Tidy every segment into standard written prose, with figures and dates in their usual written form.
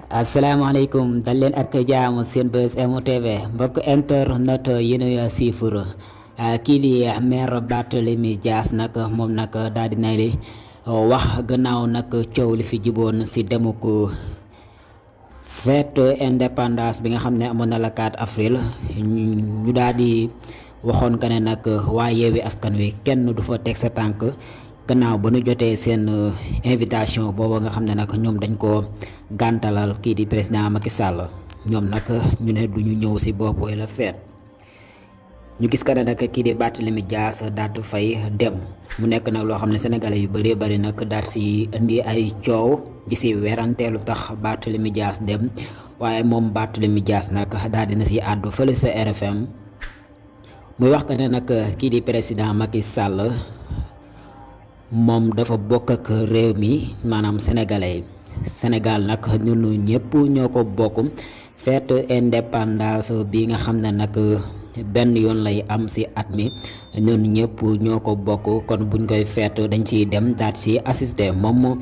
asalaamaaleykum dal leen ak jaamu seen Buzz M TV mbokk internet yi ñuy siifur kii di maire Barthélémy Dias nag moom nag daal di nay wax gannaaw nag coow li fi jiboon si demuk fête indépendance bi nga xam ne amoon na la 4 avril ñu daal di waxoon que ne nag waa Yewwi Askan Wi kenn du fa teg sa tànk gannaaw ba nu jotee seen invitation boobu nga xam ne nag ñoom dañ ko gàntalal kii di président Macky Sall ñoom nag ñu ne du ñu ñëw si boobu la feet ñu gis ka ne nag kii di Barthélémy Dias daal di fay dem mu nekk nag loo xam ne sénégalais yu bëree bëri nag daal si indi ay coow di si weranteelu tax Barthélémy Dias dem waaye moom Barthélémy Dias nag daal dina si àddu fële sa RFM muy wax ka ne nag kii di président Macky Sall moom dafa bokk ak réew mi maanaam sénégalais Sénégal nag ñun ñëpp ñoo ko bokk fête indépendance bi nga xam ne nag benn yoon lay am ci at mi ñun ñëpp ñoo ko bokk kon buñ koy fête dañ ciy dem daal ci assister moom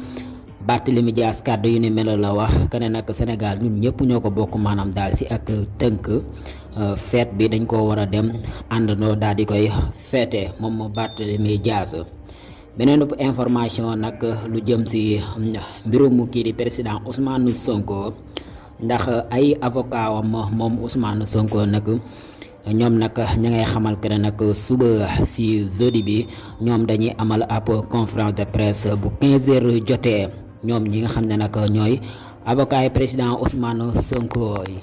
Barthélémy Dias kàddu yu ni mel la wax que ne nag Sénégal ñun ñëpp ñoo ko bokk maanaam daal ci ak tënk fête bi dañ ko war a dem àndandoo daal di koy fêter moom Barthélémy Dias. beneen information nag lu jëm ci mbirum kii di président Ousmane Sonko ndax ay avocat wam moom Ousmane Sonko nag ñoom nag ña ngay xamal que ne nag suba ci jeudi bi ñoom dañuy amal ab conférence de presse bu 15h jotee ñoom ñi nga xam ne nag ñooy avocat yi président Ousmane Sonko yi.